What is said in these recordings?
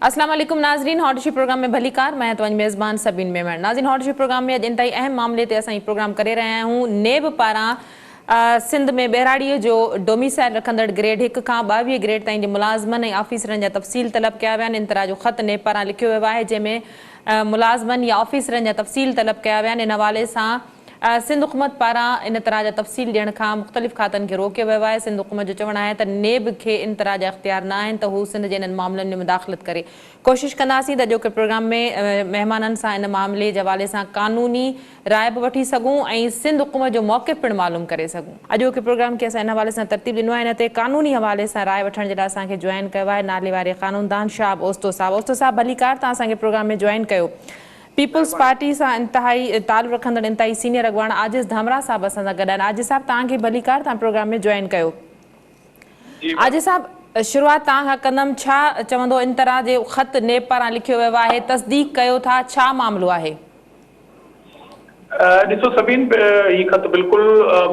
اسلام عليڪم ناظرين هاٽ اشو پروگرام ۾ ڀليڪار مان آهيان توهان جي ميزبان سبين ميمڻ ناظرين هاٽ اشو پروگرام ۾ اڄ انتهائي اهم معاملي تي اسان هي پروگرام ڪري رهيا آهيون نيب پاران سنڌ ۾ ٻهراڙي جو ڊوميسائل رکندڙ گريڊ هڪ کان 22 گريڊ تائين جي ملازمن ۽ آفيسرن جا تفصيل طلب ڪيا ويا آهن ان طرح جو خط نيب پاران لکيو ويو آهي جنهن ۾ ملازمن يا آفيسرن جا تفصيل طلب ڪيا ويا آهن ان حوالي سان سنڌ حڪومت پاران ان طرح جا تفصيل ڏيڻ کان مختلف کاتن کي روڪيو ويو آهي. سنڌ حڪومت جو چوڻ آهي ته نيب کي ان طرح جا اختيار نه آهن ته هو سنڌ جي انهن معاملن ۾ مداخلت ڪري. ڪوشش ڪنداسين ته اڄوڪي پروگرام ۾ مهمانن سان ان معاملي جي حوالي سان قانوني راء به وٺي سگهون ۽ سنڌ حڪومت جو موقف پڻ معلوم ڪري سگهون. اڄوڪي پروگرام کي اسان ان حوالي سان ترتيب ڏنو آهي. ان تي قانوني حوالي سان راء وٺڻ جي لاء اسان کي جوائن ڪيو آهي ناليواري قانوندان شهاب اوستو صاحب. اوستو صاحب ڀليڪار توهان اسان کي پروگرام ۾ جوائن ڪيو. پيپلز پارٽي سان انتهائي تعلق رکندڙ انتهائي سينيئر اڳواڻ عاجز ڌامراهه صاحب اسان سان گڏ آهن. عاجز صاحب توهان کي ڀليڪار توهان پروگرام ۾ جوائن ڪيو. عاجز صاحب شروعات توهان کان ڪندم ڇا چوندو ان طرح جي خط نيب پاران لکيو ويو آهي تصديق ڪيو ٿا ڇا معاملو آهي؟ ڏسو سبين هي خط بلڪل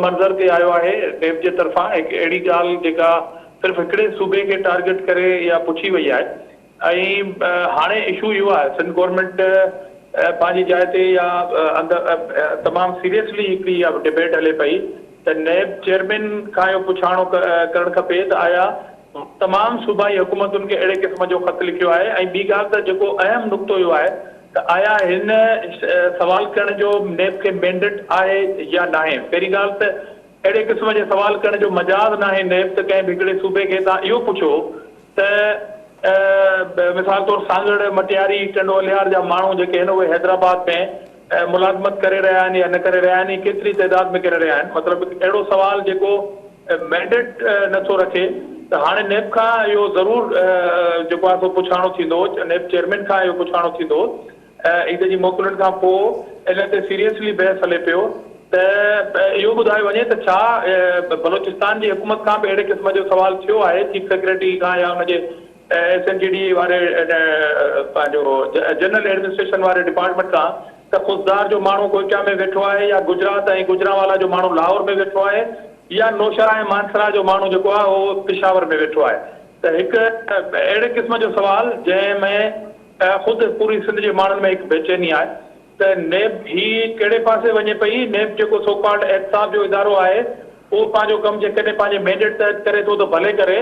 منظر تي آيو آهي نيب جي طرفان هڪ اهڙي ڳالهه جيڪا صرف هڪڙي صوبي کي ٽارگيٽ ڪري اها پڇي وئي آهي ۽ هاڻي اشو اهو آهي سنڌ گورنمينٽ پنهنجي جاء تي يا اندر تمام سيريسلي هڪڙي اها ڊبيٽ هلي پئي ته نيب چيئرمين کان اهو پڇاڻو ڪرڻ کپي ته آيا تمام صوبائي حڪومتن کي اهڙي قسم جو خط لکيو آهي ۽ ٻي ڳالهه ته جيڪو اهم نقطو اهو آهي ته آيا هن سوال ڪرڻ جو نيب کي مينڊيٽ آهي يا ناهي پهرين ڳالهه ته اهڙي قسم جي سوال ڪرڻ جو مجاز ناهي نيب ته ڪنهن به هڪڙي صوبي کي توهان اهو پڇو ته مثال طور سانگهڙ، مٽياري، ٽنڊو الهيار جا ماڻهو جيڪي آهن اهي حيدرآباد ۾ ملازمت ڪري رهيا آهن يا نه ڪري رهيا آهن ۽ ڪيتري تعداد ۾ ڪري رهيا آهن مطلب اهڙو سوال جيڪو مينڊيٽ نه ٿو رکي ته هاڻي نيب کان اهو ضرور جيڪو آهي سو پڇاڻو ٿيندو نيب چيئرمين کان اهو پڇاڻو ٿيندو عيد جي موڪلن کان پوء ان تي سيريسلي بحث هلي پيو ته اهو ٻڌايو وڃي ته ڇا بلوچستان جي حڪومت کان به اهڙي قسم جو سوال ٿيو آهي چيف سيڪريٽري کان يا ان جي ايس اين جي ڊي واري پنهنجو جنرل ايڊمنسٽريشن واري ڊپارٽمينٽ کان ته خضدار جو ماڻهو ڪوئيٽا ۾ ويٺو آهي يا گجرات ۽ گجرانوالا جو ماڻهو لاهور ۾ ويٺو آهي يا نوشهرا ۽ مانسرا جو ماڻهو جيڪو آهي اهو پشاور ۾ ويٺو آهي ته هڪ اهڙي قسم جو سوال جنهن ۾ خود پوري سنڌ جي ماڻهن ۾ هڪ بيچيني آهي ته نيب هي ڪهڙي پاسي وڃي پئي، نيب جيڪو سو ڪالڊ احتساب جو ادارو آهي اهو پنهنجو ڪم جيڪڏهن پنهنجي مينڊيٽ تحت ڪري ٿو ته ڀلي ڪري،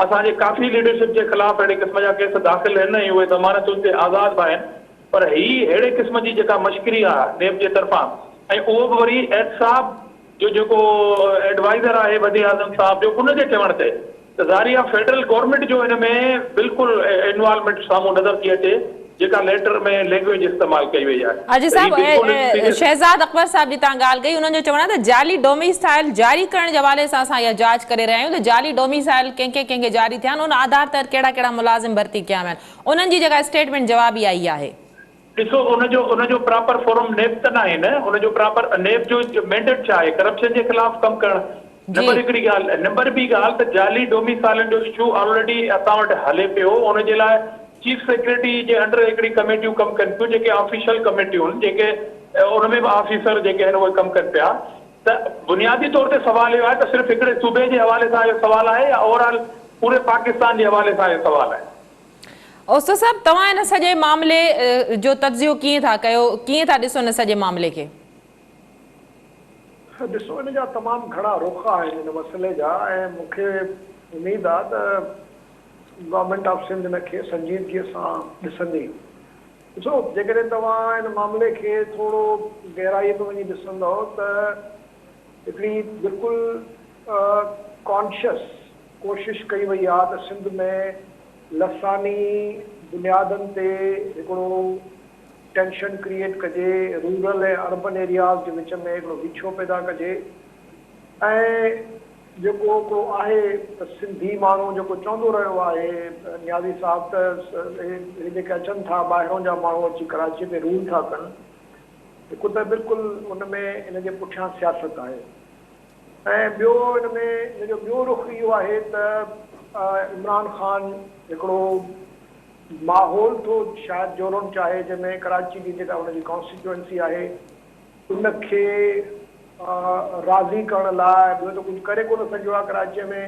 اسان جي ڪافي ليڊرشپ جي خلاف اهڙي قسم جا ڪيس داخل آهن ۽ اهي ضمانتن تي آزاد به آهن پر هي ههڙي قسم جي جيڪا مشڪري آهي نيب جي طرفان ۽ اهو به وري احتساب جو جيڪو ايڊوائيزر آهي وزيراعظم صاحب جو ان جي چوڻ تي ته ظاهري آ فيڊرل گورنمينٽ جو ان ۾ بلڪل انوالومينٽ سامهون نظر ٿي اچي جيڪا ليٽر ۾ لينگويج استعمال ڪئي وئي آهي حاجي ته هي صاحب بلڪل سيريس. شهزاد اڪبر صاحب جي توهان ڳالهه ڪئي انهن جو چوڻ آهي ته جعلي ڊوميسائل جاري ڪرڻ جي حوالي سان اسان اها جاچ ڪري رهيا آهيون ته جعلي ڊوميسائل ڪنهن کي ڪنهن کي جاري ٿيا آهن ان آڌار تحت ڪهڙا ڪهڙا ملازم ڀرتي ڪيا ويا آهن انهن جي جيڪا اسٽيٽمينٽ جوابي آئي آهي. ڏسو ان جو ان جو پراپر فورم نيب ته ناهي نه ان جو پراپر نيب جو مينڊيٽ ڇا آهي ڪرپشن جي خلاف ڪم ڪرڻ نمبر هڪڙي ڳالهه نمبر ٻي ڳالهه ته جعلي ڊوميسائلن جو اشو آلريڊي اسان وٽ هلي پيو ان جي لاء چيف سيڪريٽري جي انڊر هڪڙي ڪميٽيون ڪم ڪن پيون جيڪي آفيشل ڪميٽيون آهن جيڪي ان ۾ به آفيسر جيڪي آهن اهي ڪم ڪن پيا ته بنيادي طور تي سوال اهو آهي ته صرف هڪڙي صوبي جي حوالي سان اهو سوال آهي يا اوور آل پوري پاڪستان جي حوالي سان اهو سوال آهي. اوستو صاحب توهان ان سڄي معاملي جو تجزيو ڪيئن ٿا ڪيو، ڪيئن ٿا ڏسو ان سڄي معاملي کي؟ ڏسو ان جا تمام گهڻا رخ آهن ان مسئلي جا ۽ مون کي اميد آ ته گورنمينٽ آف سنڌ ان کي سنجيدگي سان ڏسندي. ڏسو جيڪڏهن توهان ان معاملي کي ٿورو گهرائي ۾ وڃي ڏسندؤ ته هڪڙي بلڪل ڪانشس ڪوشش ڪئي وئي آ ته سنڌ ۾ لساني بنيادن تي هڪڙو ٽينشن ڪريئيٽ ڪجي، رورل ۽ اربن ايرياز جي وچ ۾ هڪڙو ويڇو پيدا ڪجي ۽ جيڪو هڪڙو آهي ته سنڌي ماڻهو جيڪو چوندو رهيو آهي نيازي صاحب ته اهي جيڪي اچن ٿا ٻاهرون جا ماڻهو اچي ڪراچي تي رول ٿا ڪن هڪ ته بلڪل ان ۾ ان جي پٺيان سياست آهي. ۽ ٻيو ان ۾ ان جو ٻيو رخ اهو آهي ته عمران خان هڪڙو ماحول ٿو شايد جوڙڻ چاهي جنهن ۾ ڪراچي جي جيڪا ان جي ڪانسٽيچوئنسي آهي ان کي راضي ڪرڻ لاء ٻيو ته ڪجهه ڪري ڪونه سگهيو آهي ڪراچيء ۾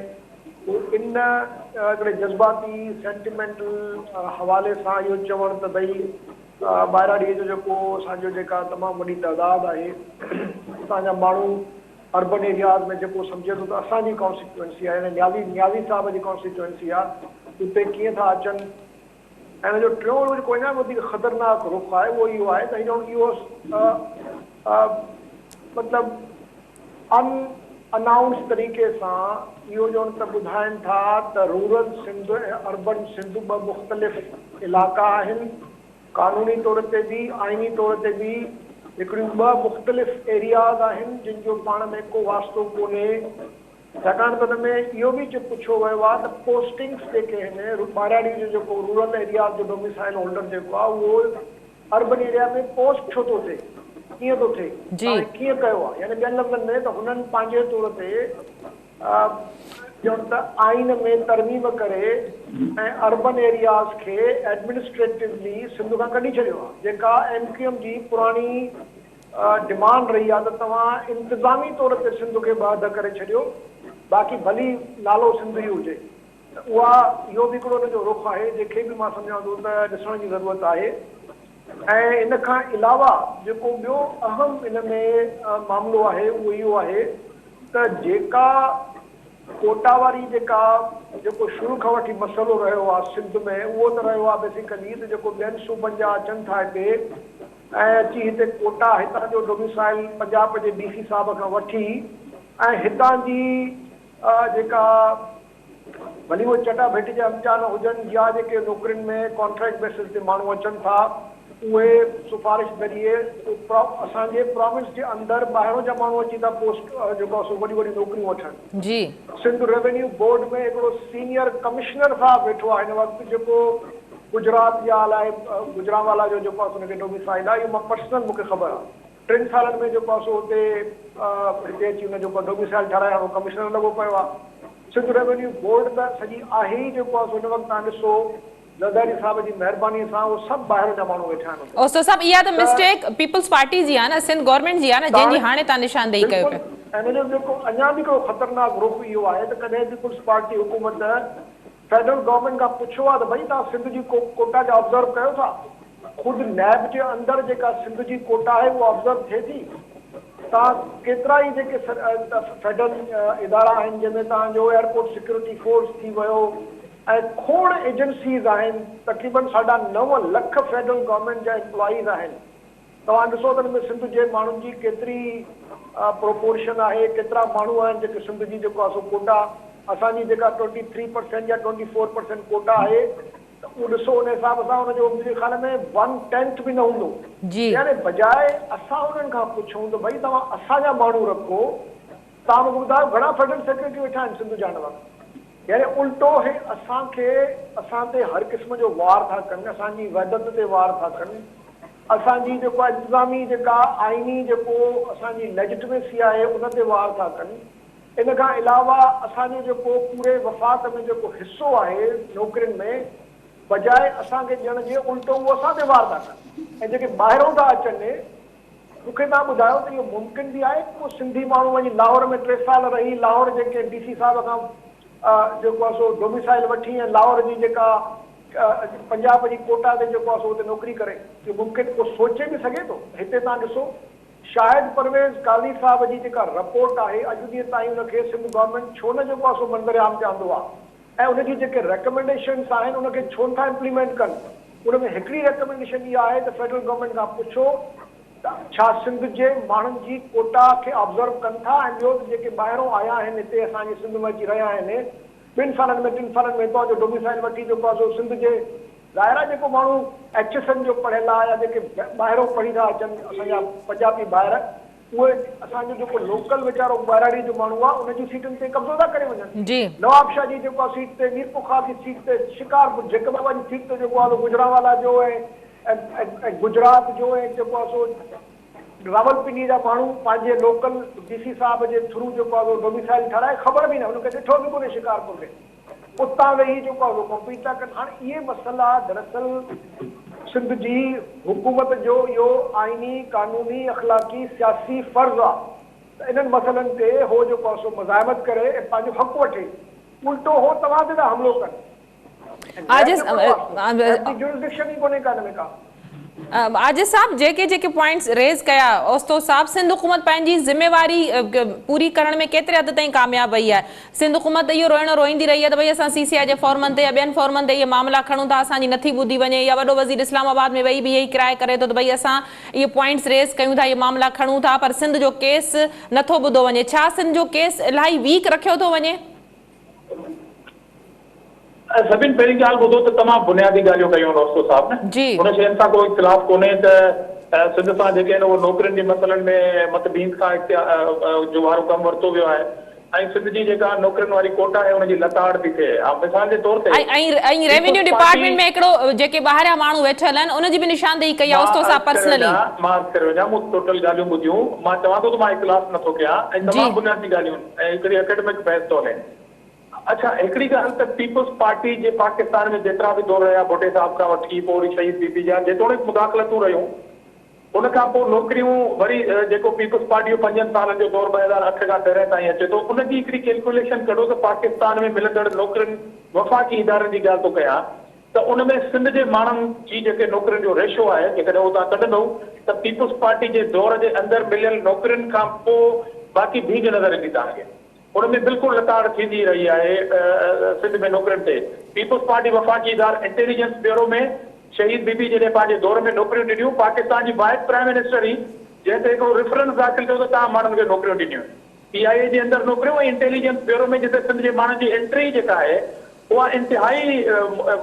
پوء ان هڪڙي جذباتي سينٽيمينٽل حوالي سان اهو چوڻ ته ڀئي ٻاهراڙيء جو جيڪو اسان جو جيڪا تمام وڏي تعداد آهي اتان جا ماڻهو اربن ايرياز ۾ جيڪو سمجهي ٿو ته اسان جي ڪانسٽيٽوئنسي آهي يعني نيازي نيازي صاحب جي ڪانسٽيٽوئنسي آهي اتي ڪيئن ٿا اچن ۽ ان جو ٽيون جيڪو اڃا به وڌيڪ خطرناڪ رخ آهي اهو اهو آهي ته هي ڄڻ اهو مطلب ان انائونس طريقي سان اهو ڄڻ ته ٻڌائين ٿا ته رورل سنڌ ۽ اربن سنڌ ٻه مختلف علائقا آهن، قانوني طور تي به آئيني طور تي به هڪڙيون ٻه مختلف ايرياز آهن جن جو پاڻ ۾ ڪو واسطو ڪونهي. ڇاڪاڻ ته ان ۾ اهو به پڇيو ويو آهي ته پوسٽنگس جيڪي آهن ٻهراڙي جو جيڪو رورل ايرياز جو ڊوميسائل هولڊر جيڪو آهي اهو اربن ايريا ۾ پوسٽ ڇو ٿو ٿئي ڪيئن ٿو ٿئي توهان ڪيئن ڪيو آهي يعني ٻين لفظن ۾ ته هنن پنهنجي طور تي ڄڻ ته آئين ۾ ترميم ڪري ۽ اربن ايرياز کي ايڊمنسٽريٽولي سنڌ کان ڪڍي ڇڏيو آهي جيڪا ايم ڪيو ايم جي پراڻي ڊمانڊ رهي آهي ته توهان انتظامي طور تي سنڌ کي ٻه اڌ ڪري ڇڏيو باقي ڀلي نالو سنڌ ئي هجي ته اها اهو به هڪڙو ان جو رخ آهي جنهن کي به مان سمجهان ٿو ته ڏسڻ جي ضرورت آهي ۽ ان کان علاوه جيڪو ٻيو اهم ان ۾ معاملو آهي اهو اهو آهي ته جيڪا ڪوٽا واري جيڪا جيڪو شروع کان وٺي مسئلو رهيو آهي سنڌ ۾ اهو ته رهيو آهي بيسيڪلي ته جيڪو ٻين صوبن جا اچن ٿا هتي ۽ اچي هتي ڪوٽا هتان جو ڊوميسائل پنجاب جي ڊي سي صاحب کان وٺي ۽ هتان جي جيڪا ڀلي اهي چٽا ڀيٽي جا امتحان هجن يا جيڪي نوڪرين ۾ ڪانٽريڪٽ بيسس تي ماڻهو اچن ٿا اهي سفارش ذريعي اسان جي پراونس جي اندر ٻاهرون جا ماڻهو اچي ٿا پوسٽ جيڪو آهي سو وڏيون وڏيون نوڪريون وٺن. جي. سنڌ روينيو بورڊ ۾ هڪڙو سينيئر ڪمشنر صاحب ويٺو آهي هن وقت جيڪو گجرات يا الائي گجرانوالا جو جيڪو آهي سو ان کي ڊوميسائل آهي اهو مان پرسنل مون کي خبر آهي ٽن سالن ۾ جيڪو آهي سو هتي هتي اچي ان جيڪو ڊوميسائل ٺهرائي هاڻي ڪمشنر لڳو پيو آهي سنڌ روينيو بورڊ ته سڄي آهي ئي جيڪو آهي سو هن وقت توهان ڏسو زرداري صاحب جي مهرباني سان اهو سڀ ٻاهرون جا ماڻهو ويٺا آهن اتي. اوستو صاحب اها ته مسٽيڪ پيپلز پارٽي جي آهي نه سنڌ گورنمينٽ جي آهي نه جنهن جي هاڻي تان نشاندهي ڪيو پيا. بلڪل ۽ ان جو جيڪو اڃا به هڪڙو خطرناڪ رخ اهو آهي ته ڪڏهن پيپلز پارٽي حڪومت فيڊرل گورنمينٽ کان پڇيو آهي ته ڀئي توهان سنڌ جي ڪوٽا کي آبزرو ڪيو ٿا خود نيب جي اندر جيڪا سنڌ جي ڪوٽا آهي اها آبزرو ٿئي ٿي توهان ڪيترا ئي جيڪي فيڊرل ادارا آهن جنهن ۾ توهان جو ايئرپورٽ سيڪيورٽي فورس ٿي ويو ۽ کوڙ ايجنسيز آهن، تقريبن ساڍا نو لک فيڊرل گورنمينٽ جا ايمپلائيز آهن، توهان ڏسو ته ان ۾ سنڌ جي ماڻهن جي ڪيتري پروپورشن آهي، ڪيترا ماڻهو آهن جيڪي سنڌ جي جيڪو آهي سو ڪوٽا اسان جي جيڪا ٽوئنٽي ٿري پرسينٽ يا ٽوئنٽي فور پرسينٽ ڪوٽا آهي ته اهو ڏسو ان حساب سان ان جو منهنجي خيال ۾ ون ٽينٿ به نه هوندو يعني بجاء اسان انهن کان پڇون ته ڀئي توهان اسان جا ماڻهو رکو توهان مون کي ٻڌايو گهڻا فيڊرل سيڪريٽري ويٺا آهن سنڌ جا هن وقت؟ يعني الٽو هي اسان کي اسان تي هر قسم جو وار ٿا ڪن، اسان جي وحدت تي وار ٿا ڪن، اسان جي جيڪو انتظامي جيڪا آئيني جيڪو اسان جي ليجٽميسي آهي ان تي وار ٿا ڪن، ان کان علاوه اسان جو جيڪو پوري وفاق ۾ جيڪو حصو آهي نوڪرين ۾ بجاء اسان کي ڏيڻ جي الٽو اهو اسان تي وار ٿا ڪن ۽ جيڪي ٻاهرون ٿا اچن مون کي توهان ٻڌايو ته اهو ممڪن به آهي ڪو سنڌي ماڻهو وڃي لاهور ۾ ٽي سال رهي لاهور جي ڪنهن ڊي سي صاحب کان جيڪو آهي سو ڊوميسائل وٺي ۽ لاهور جي جيڪا پنجاب جي ڪوٽا تي جيڪو آهي سو اتي نوڪري ڪري اهو ممڪن ڪو سوچي به سگهي ٿو؟ هتي توهان ڏسو شاهد پرويز قاضي صاحب جي جيڪا رپورٽ آهي اڄ ڏينهن تائين ان کي سنڌ گورنمينٽ ڇو نه جيڪو آهي سو منظر عام تي آندو آهي ۽ ان جي جيڪي ريڪمينڊيشنس آهن ان کي ڇو نٿا امپليمينٽ ڪن ان ۾ هڪڙي ريڪمينڊيشن اها آهي ته فيڊرل گورنمينٽ کان پڇو ته ڇا سنڌ جي ماڻهن جي ڪوٽا کي آبزرو ڪن ٿا ۽ ٻيو ته جيڪي ٻاهرون آيا آهن هتي اسان جي سنڌ ۾ اچي رهيا آهن ٻن سالن ۾ ٽن سالن ۾ هتان جو ڊوميسائل وٺي جيڪو آهي سو سنڌ جي ظاهر آهي جيڪو ماڻهو ايڇ ايس اين جو پڙهيل آهي يا جيڪي ٻاهرون پڙهي ٿا اچن اسان جا پنجابي ڀائر اهي اسان جو جيڪو لوڪل ويچارو ٻهراڙي جو ماڻهو آهي ان جي سيٽن تي قبضو ٿا ڪري وڃن. جي. نوابشاهه جي جيڪو آهي سيٽ تي، ميرپورخاص جي سيٽ تي، شڪارپور جيڪب آباد جي سيٽ تي جيڪو آهي سو گجرانوالا جو ۽ گجرات جو ۽ جيڪو آهي سو راولپنڊي جا ماڻهو پنهنجي لوڪل ڊي سي صاحب جي ٿرو جيڪو آهي سو ڊوميسائل ٺهرائي خبر به نه هن کي ڏٺو به ڪونهي شڪارپور ۾ اتان ويهي جيڪو آهي سو ڪمپيٽ ٿا ڪن. هاڻي اهي مسئلا دراصل سنڌ جي حڪومت جو اهو آئيني، قانوني، اخلاقي، سياسي فرض آهي ته انهن مسئلن تي هو جيڪو آهي سو مزاحمت ڪري ۽ پنهنجو حق وٺي. الٽو هو توهان تي ٿا حملو ڪن. عاجز نيب جو ڪهڙو واسطو؟ نيب جي جورسڊڪشن ئي ڪونهي ڪا ان ۾ ڪا. عاجز صاحب جيڪي جيڪي پوائنٽس ريز ڪيا اوستو صاحب سنڌ حڪومت پنهنجي ذميواري پوري ڪرڻ ۾ ڪيتري حد تائين ڪامياب وئي آهي سنڌ حڪومت اهو روئڻو روئيندي رهي آهي ته ڀئي اسان سي سي آء جي فورمن تي يا ٻين فورمن تي اهي معاملا کڻون ٿا اسان جي نٿي ٻڌي وڃي يا وڏو وزير اسلام آباد ۾ ويهي به اهي ئي ڪرائي ڪري ٿو ته ڀئي اسان اهي پوائنٽس ريز ڪيون ٿا اهي معاملا کڻون ٿا پر سنڌ جو ڪيس نٿو ٻڌو وڃي ڇا سنڌ جو ڪيس الاهي ويڪ رکيو ٿو وڃي؟ سڀن پهرين ڳالهه ٻڌو ته تمام بنيادي ڳالهيون ڪيون روستو صاحب نه ان شين سان ڪو اختلاف ڪونهي ته سنڌ سان جيڪي آهن اهي نوڪرين جي مسئلن ۾ مت ڀيد کان اختيار جو وارو ڪم ورتو ويو آهي ۽ سنڌ جي جيڪا نوڪرين واري ڪوٽا آهي ان جي لتاڙ ٿي ٿئي ها مثال جي طور تي ۽ ريونيو پيپلز پارٽي ڊپارٽمينٽ ۾ هڪڙو جيڪي ٻاهريان ماڻهو ويٺل آهن ان جي به نشاندهي ڪئي آهي مان اوستو عرض صاحب ڪري پرسنلي. وڃان مان عرض ڪري وڃان مون ٽوٽل ڳالهيون ٻڌيون مان چوان ٿو ته مان اختلاف نٿو ڪيان ۽ تمام بنيادي ڳالهيون ۽ هڪڙي اڪيڊمڪ بحث ٿو هلي. اڇا هڪڙي ڳالهه ته پيپلز پارٽي جي پاڪستان ۾ جيترا به دور رهيا ڀٽي صاحب کان وٺي پوء وري شهيد بي بي جا جيتوڻيڪ مداخلتون رهيون ان کان پوء نوڪريون وري جيڪو پيپلز پارٽي جو پنجن سالن جو دور 2008 کان 13 تائين اچي ٿو ان جي هڪڙي ڪيلڪيوليشن ڪڍو ته پاڪستان ۾ ملندڙ نوڪرين وفاقي ادارن جي ڳالهه ٿو ڪيان ته ان ۾ سنڌ جي ماڻهن جي جيڪي نوڪرين جو ريشو آهي جيڪڏهن اهو توهان ڪڍندؤ ته پيپلز پارٽي جي دور جي اندر مليل نوڪرين کان پوء باقي ڀينگ نظر ايندي توهان کي. ان ۾ بلڪل لتاڙ ٿيندي رهي آهي سنڌ ۾ نوڪرين تي پيپلز پارٽي وفاقي ادار انٽيليجنس بيورو ۾ شهيد بي بي جڏهن پنهنجي دور ۾ نوڪريون ڏنيون پاڪستان جي واحد پرائم منسٽر هئي جنهن تي هڪڙو ريفرنس داخل ٿيو ته توهان ماڻهن کي نوڪريون ڏنيون پي آء اي جي اندر نوڪريون ۽ انٽيليجنس بيورو ۾ جتي سنڌ جي ماڻهن جي انٽري جيڪا آهي اها انتهائي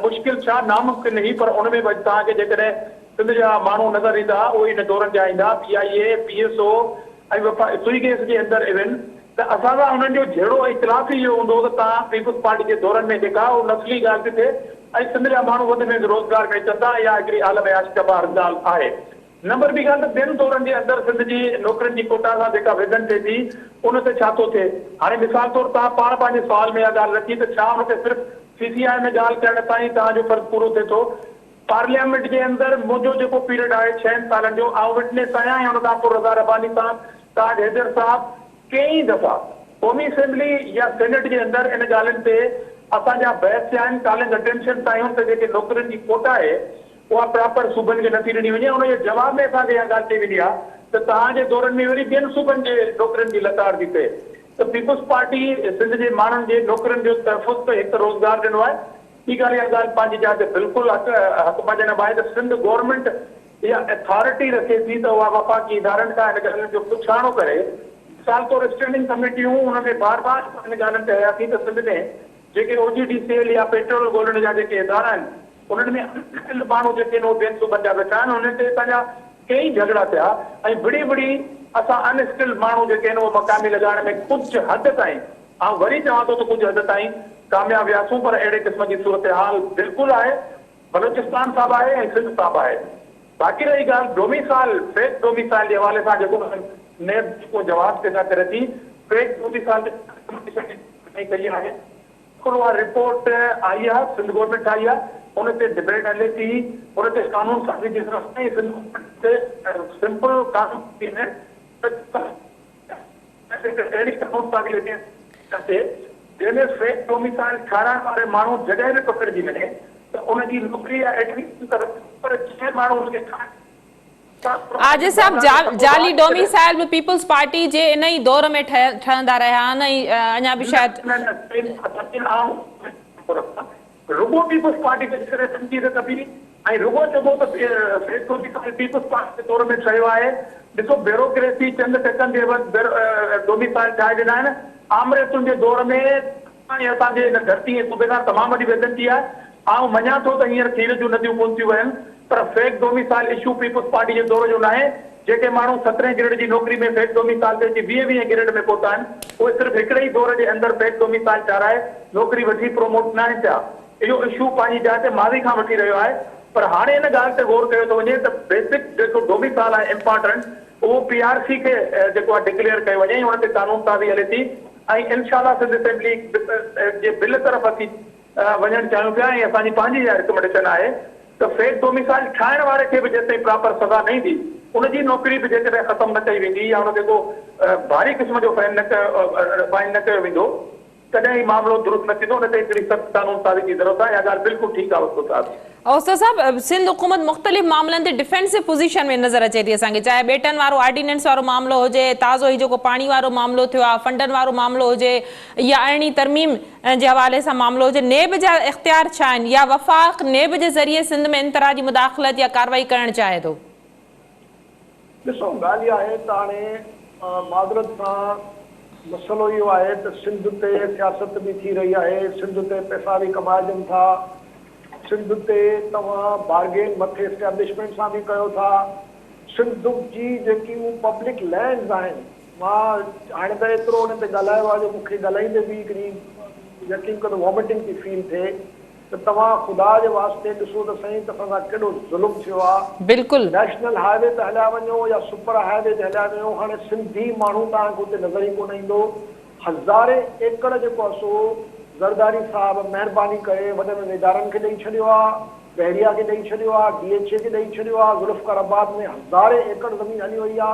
مشڪل ڇا ناممڪن هئي پر ان ۾ به اڄ توهان کي جيڪڏهن سنڌ جا ماڻهو نظر ايندا اهي ان دورن جا ايندا پي آء اي پي ايس او ۽ وفا سوئي گئس جي اندر ايون ته اسان سان انهن جو جهيڙو اختلاف ئي اهو هوندو هو ته توهان پيپلز پارٽي جي دورن ۾ جيڪا اهو نسلي ڳالهه ٿي ٿئي ۽ سنڌ جا ماڻهو وڌ ۾ وڌ روزگار ۾ اچن ٿا اها هڪڙي عالم آشڪبار ڳالهه آهي. نمبر ٻي ڳالهه ته ٻين دورن جي اندر سنڌ جي نوڪرين جي ڪوٽا سان جيڪا ويڌن ٿئي ٿي ان تي ڇا ٿو ٿئي؟ هاڻي مثال طور توهان پاڻ پنهنجي سوال ۾ اها ڳالهه رکي ته ڇا ان تي صرف سي سي آء ۾ ڳالهه ڪرڻ تائين توهان جو فرض پورو ٿئي ٿو؟ پارليامينٽ جي اندر منهنجو جيڪو پيريڊ آهي ڇهن سالن جو آئون وٽنيس آهيان ۽ ان کان پوء رضا رباني صاحب، تاج حيدر صاحب ڪيئي دفعا قومي اسيمبلي يا سينيٽ جي اندر ان ڳالهين تي اسان جا بحث ٿيا آهن، ڪالنگ اٽينشن آهيون ته جيڪي نوڪرين جي ڪوٽا آهي اها پراپر صوبن کي نٿي ڏني وڃي ان جي جواب ۾ اسان کي اها ڳالهه چئي ويندي آهي ته توهان جي دورن ۾ وري ٻين صوبن جي نوڪرين جي لتاڙ ٿي ٿئي ته پيپلز پارٽي سنڌ جي ماڻهن جي نوڪرين جو تحفظ ته هڪ روزگار ڏنو آهي ٻي ڳالهه اها ڳالهه پنهنجي جاء تي بلڪل حق حق بجانب آهي ته سنڌ گورنمينٽ اها اٿارٽي رکي ٿي ته اها وفاقي ادارن کان هن ڳالهين جو پڇاڻو ڪري. مثال طور اسٽينڊنگ ڪميٽيون ان ۾ بار بار اسان هن ڳالهين تي هياسين ته سنڌ ۾ جيڪي او جي ڊي سي ايل يا پيٽرول ڳولڻ جا جيڪي ادارا آهن انهن ۾ ان اسڪلڊ ماڻهو جيڪي آهن اهي ٻين صوبن جا ويٺا آهن انهن تي اسان جا ڪيئي جهڳڙا ٿيا ۽ وڙهي وڙهي اسان ان اسڪلڊ ماڻهو جيڪي آهن اهي مقامي لڳائڻ ۾ ڪجهه حد تائين آئون وري چوان ٿو ته ڪجهه حد تائين ڪامياب وياسون پر اهڙي قسم جي صورتحال بلڪل آهي بلوچستان سان به آهي ۽ سنڌ سان به آهي. باقي رهي ڳالهه ڊوميسائل، فيڪ ڊوميسائل جي حوالي سان جيڪو نيب جيڪو جواز پيدا ڪري ٿي، فيڪ ڊوميسائل تي ڪميشن جي ڪئي آهي، بلڪل اها رپورٽ آئي آهي، سنڌ گورنمينٽ ٺاهي آهي، ان تي ڊبيٽ هلي ٿي، ان تي قانون سازي جي ضرورت ناهي، سنڌ گورنمينٽ تي سمپل قانون سازي ۾. هڪ اهڙي قانون سازي اچي ٿئي جنهن ۾ فيڪ ڊوميسائل ٺاهرائڻ واري ماڻهو جڏهن به پڪڙجي وڃي ته ان جي نوڪري يا ايڊميشن ته رد پر جنهن ماڻهو ان کي ٺاهي عاجز صاحب جعلي ڊوميسائل به پيپلز پارٽي جي ان ئي دور ۾ ٺهندا رهيا آهن ۽ اڃا به شايد. نه نه نه آئون رڳو پيپلز پارٽي تي جيڪڏهن تنقيد ڪبي ۽ رڳو چئبو ته فيڪ ڊوميسائل پيپلز پارٽي جي دور ۾ ٺهيو آهي، ڏسو بيوروڪريسي چند ٽڪن جي عيوض ڊوميسائل ٺاهي ڏنا آهن، آمريتن جي دور ۾ ۽ اسان جي هن ڌرتي ۽ صوبي سان تمام وڏي ويڌن ٿي آهي، آئون مڃان ٿو ته هينئر کير جون نديون ڪونه ٿيون وهن پر fake domicile issue peoples party جي دور جو ناهي، جيڪي ماڻهو سترهين گريڊ جي نوڪري ۾ فيڪ ڊوميسائل تي اچي ويهين ويهين گريڊ ۾ پهتا آهن، اهي صرف هڪڙي ئي دور جي اندر فيڪ ڊوميسائل ٺهرائي نوڪري وٺي پروموٽ ناهن ٿيا. اهو اشو پنهنجي جاء تي ماضي کان وٺي رهيو آهي پر هاڻي ان ڳالهه تي غور ڪيو ٿو وڃي ته بيسڪ جيڪو ڊوميسائل آهي امپارٽنٽ اهو پي آر سي کي جيڪو آهي ڊڪليئر ڪيو وڃي ۽ ان تي قانون سازي هلي ٿي ۽ انشاء الله سنڌ اسيمبلي جي بل طرف اسين وڃڻ چاهيون پيا ۽ اسان جي پنهنجي اها رڪمنڊيشن آهي ته فيڪ ڊوميسائل ٺاهڻ واري کي به جيستائين پراپر سزا نه ايندي ان جي نوڪري به جيڪڏهن ختم نه ڪئي ويندي يا ان تي ڪو ڀاري قسم جو فائن نه ڪيو فائن نه ڪيو ويندو تڏهن هي معاملو درست نه ٿيندو، ان تي هڪڙي سخت قانون سازي جي ضرورت آهي، اها ڳالهه بلڪل ٺيڪ آهي اوستو صاحب جي. اوستو صاحب، سنڌ حڪومت مختلف معاملن تي ڊفينسو پوزيشن ۾ نظر اچي ٿي اسان کي، چاهي ٻيٽن وارو آرڊيننس وارو معاملو هجي، تازو هي جيڪو پاڻي وارو معاملو ٿيو آهي، فنڊن وارو معاملو هجي يا ارڙهين ترميم جي حوالي سان معاملو هجي، نيب جا اختيار ڇا آهن يا وفاق نيب جي ذريعي سنڌ ۾ ان طرح جي مداخلت يا ڪارروائي ڪرڻ چاهي ٿو؟ ڏسو ڳالهه اها آهي ته هاڻي معذرت سان مسئلو اهو آهي ته سنڌ تي سياست به ٿي رهي آهي، سنڌ تي پئسا به ڪمائجن ٿا، سنڌ تي توهان بارگين مٿي اسٽيبلشمينٽ سان به ڪيو ٿا، سنڌ جي جيڪي هو پبلڪ لينڊز آهن، مان هاڻي ته ايترو ان تي ڳالهايو آهي جو مون کي ڳالهائيندي به هڪڙي يقين ڪندو وامٽنگ ٿي فيل ٿئي. ته توهان خدا جي واسطي ڏسو ته سهي ته اسان سان ڪيڏو ظلم ٿيو آ. بلڪل. نيشنل هاء وي تي هليا وڃو يا سپر هاء وي تي هليا وڃو هاڻي سنڌي ماڻهو توهان کي اتي نظر ئي ڪونه ايندو. هزارين ايڪڙ جيڪو آ سو زرداري صاحب مهرباني ڪري وڏن وڏن ادارن کي ڏئي ڇڏيو آ، بحريا کي ڏئي ڇڏيو آ، ڊي ايڇ اي کي ڏئي ڇڏيو آ، ذوالفقار آباد ۾ هزارين ايڪڙ زمين هلي وئي آ.